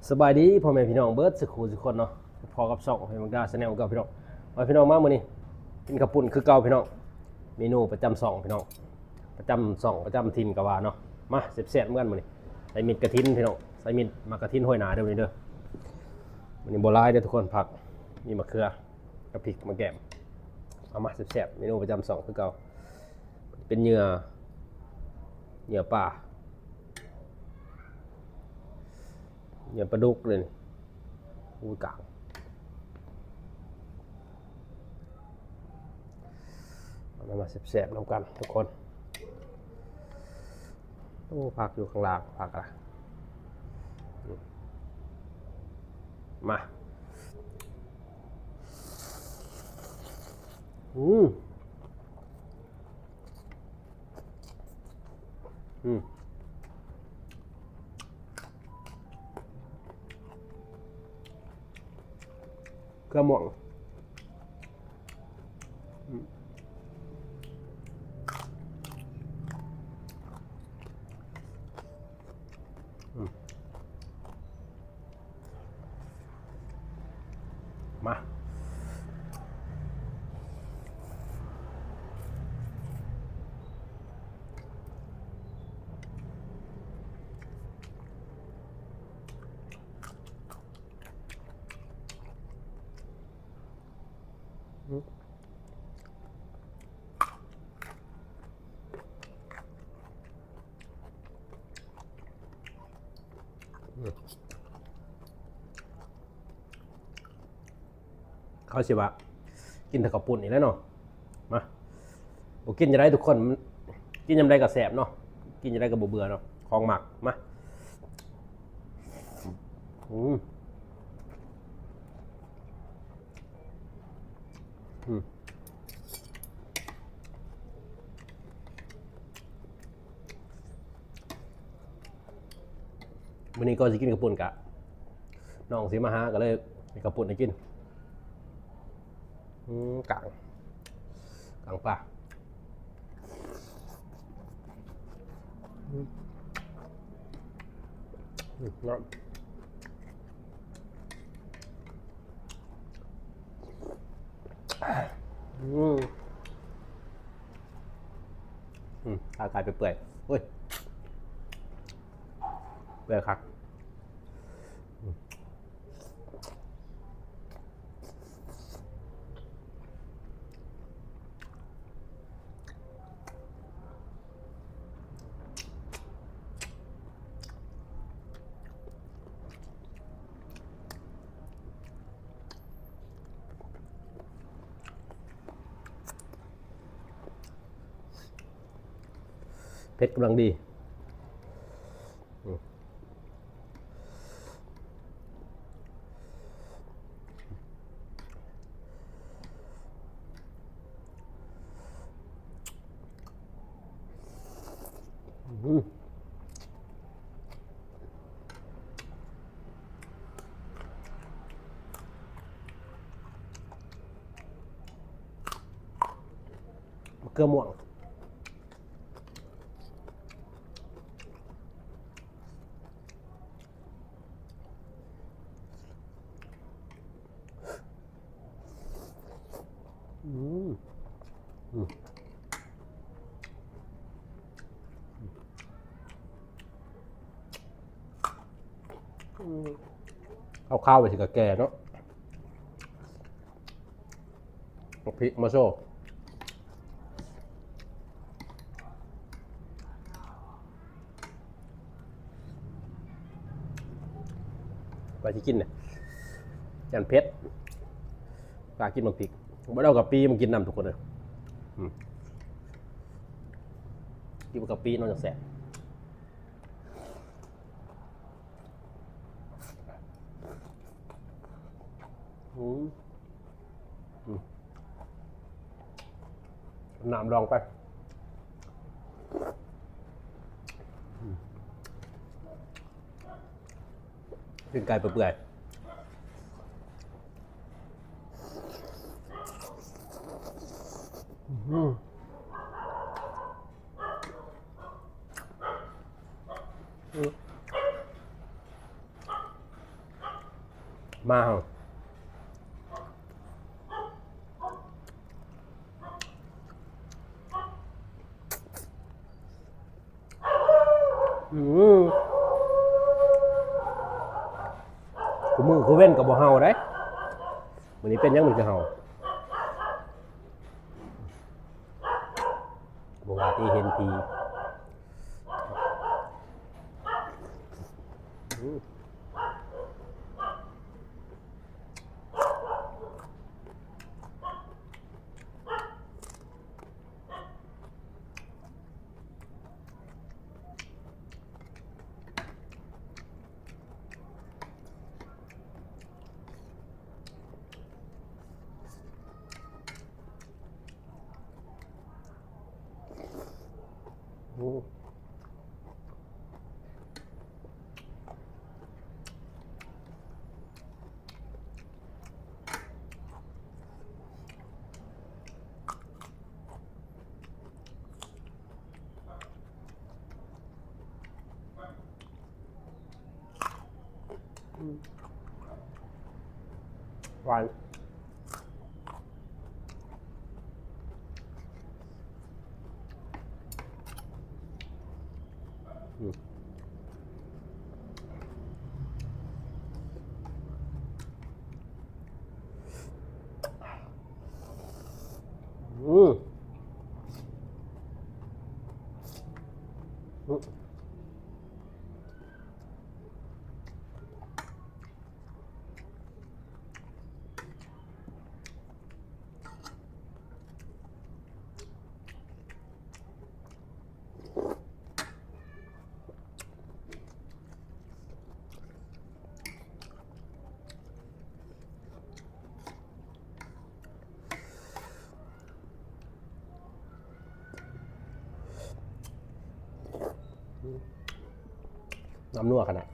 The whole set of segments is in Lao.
ສະບາຍດີພໍ່ແມ່ພີ່ນ້ອງເບິດສູ່ຄູ່ສູ່ຄົນເນາະ, ພໍ້ກັບຊ່ອງເພງມັກດາ Channel ເກົ່າພີ່ນ້ອງ. ມາພີ່ນ້ອງ ມາມື້ນີ້ກິນເຂົ້າປຸ້ນຄືເກົ່າພີ່ນ້ອງ, ເມນູປະຈຳຊ່ອງພີ່ນ້ອງ, ປະຈຳຊ່ອງປະຈຳຖິ່ນກໍວ່າເນາະ. ມາແຊບໆນຳກັນມື້ນີ້, ໃສ່ເມັດກະຖິນພີ່ນ້ອງ, ໃສ່ເມັດໝາກກະຖິນໂຮຍໜ້າເດີ້ມື້ນີ້ເດີ້. ມື້ນີ້ບໍ່ຫຼາຍເດີ້ທຸກຄົນ, ຜັກ ມີໝາກເຂືອກັບພິກມາແກ້ມ. ເອົາມາແຊບໆ ເມນູປະຈຳຊ່ອງຄືເກົ່າ. ເປັນເຫຍື່ອ ເຫຍື່ອປາ ເຫຍື່ອປາດຸກເລີຍນີ້. ອູ້ຍ ກາງ. ເອົາມາແຊບໆນຳກັນທຸກຄົນ. ໂອ້ ຜັກຢູ່ຂ້າງລ່າງ, ຜັກອະ ມາ. ອືມ ອືມ ເກືອມ່ວງ. ອືມ ອືມ ມາ. ເຂົາຊິວ່າກິນແຕ່ເຂົ້າປຸ້ນນີ້ແຫຼະເນາະ. ມາ ບໍ່ກິນຈັ່ງໃດທຸກຄົນ, ກິນຍາມໃດກໍແຊບເນາະ, ກິນຍາມໃດກໍບໍ່ເບື່ອເນາະ, ຂອງມັກ. ມາ. ອືມ ອືມ ມື້ນີ້ກ່ອນຊິກິນເຂົ້າປຸ້ນກະ ນ້ອງຊິມາຫາ ກໍເລີຍເຮັດເຂົ້າປຸ້ນໃຫ້ກິນ. ອືມ ກາງ ກາງປາ. ອືມ ອືມ ເນາະ. ອືມ ອືມ ຂາໄກ່ເປື່ອຍໆ ໂອ້ຍ ເປື່ອຍຄັກ. ອືມ ເຜັດກຳລັງດີ. ອືມ ອືມ ມະເຂືອມ່ວງ. ອືມ ອືມ ອືມ ເອົາຄາວໄປຊິກະແກ່ເນາະ. ເອົາພິກມາໂຊ ວ່າຊິກິນນະ ຢ້ານເຜັດ ກະກິນບັກພິກ ບໍ່ໄດ້ເອົາກະປິມາກິນນຳທຸກຄົນເອີຍ. ອືມ ກິນກັບກະປິເນາະ ຈັ່ງແຊບ. ອືມ ອືມ ນ້ຳລອງໄປ. ອືມ ປີ້ງໄກ່ເປື່ອຍໆ. ອືມ ອືມ. ມາເຮົາ ອືມ ຄູ່ມື້ຄູ່ເວັນກໍບໍ່ເຫົ່າເດ້. ມື້ນີ້ເປັນຫຍັງມັນຄືເຫົ່າ? ບໍ່ວ່າທີ່ເຫັນຜີ. ອືມ. ໂອ້. ອືມ ຫວານ. ອືມ ອືມ ອືມ. ນ້ຳນົວຂະໜາດ.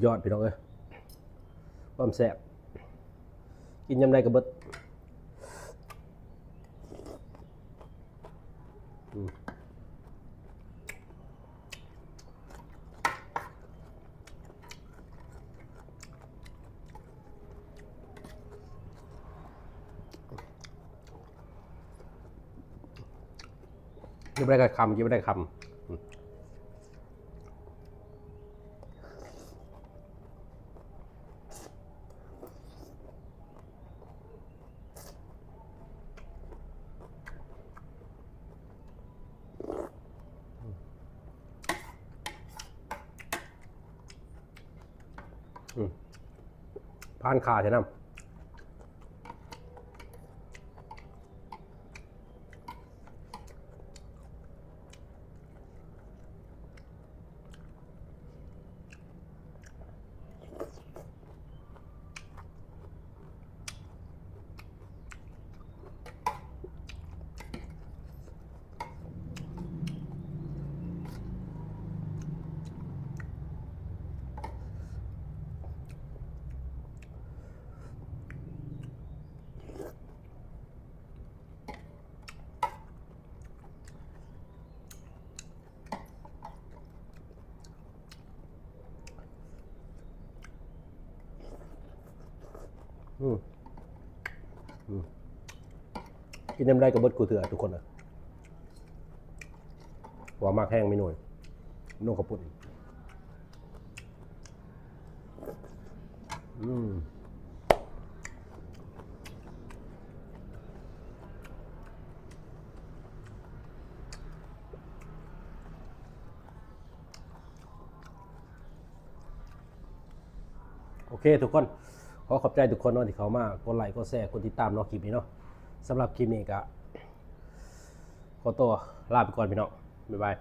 ຍອດ ພີ່ນ້ອງເອີຍ ຄວາມແຊບ ກິນຍາມໃດກໍເບິດ. ອືມ ກິນບໍ່ໄດ້ຄຳ ກິນບໍ່ໄດ້ຄຳ. ອືມ. ອືມ ຜ່ານຄາໃສ່ນຳ. ອືມ ອືມ ກິນຍາມໃດກໍເບິດຄູ່ເທື່ອທຸກຄົນເອີຍ ວ່າມັກແຮງເມນູນີ້ ເມນູເຂົ້າປຸ້ນ. ອືມ. ໂອເຄທຸກຄົນ ຂໍຂອບໃຈທຸກຄົນເນາະ ທີ່ເຂົ້າມາກົດໄລກົດແຊ ກົດຕິດຕາມເນາະ ຄລິບນີ້ເນາະ. ສຳລັບຄລິບນີ້ກະຂໍຕົວລາໄປກ່ອນພີ່ນ້ອງ ບາຍບາຍ.